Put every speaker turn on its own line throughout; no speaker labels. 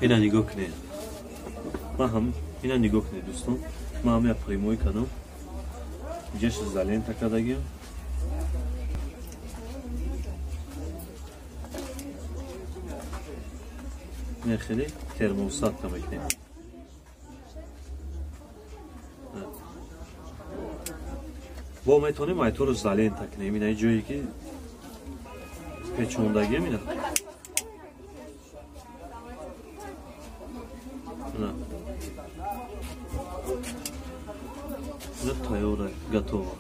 Ина нигоҳ кунед. Ман ҳам ина нигоҳ кунед, дӯстон. Ман ҳам як прямой кардам. Ҷаш изолента кардагим. Ина хеле термоусадка мекунем. Бо метавонем айторо изолента кунем. Ина ҷое ки печондагим ина. Ина тайёра, готова.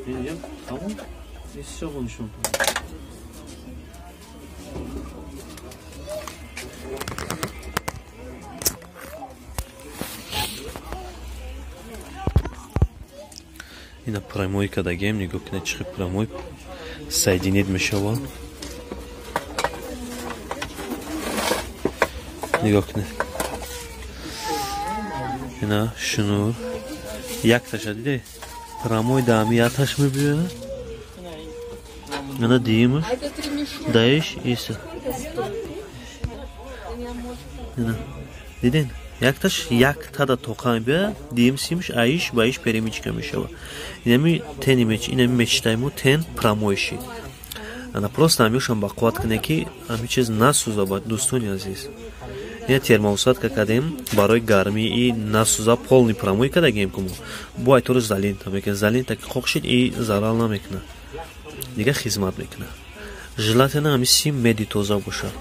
Ин тамом. Исшо нишон. Ина прямой кардагем, нигоҳ кунед чӣ хел прямой соединить мешавад. Нигоҳ кунед. Ина шнур якташа диде прямой даами яташ мебиёяд. Ина диимаш даиш иса. Ина диден якташ яктада тоқа мебиёяд, диим симш аиш ба иш перемичка мешавад. Инами тени меч, инами мечтаимо тен прямой шид. Ана просто ҳамишам ба қувват кунед ки ҳами чиз насӯза, дӯстони азиз. Ина термоусадка кардем барои гармӣ и насӯза, полный прямой кардагем кумо. Бо айтор изолента мекунад. Изолента ки қоқ шид и зарар намекунад. Дига хизмат мекунад. Желательно ҳами сим меди тоза бошад.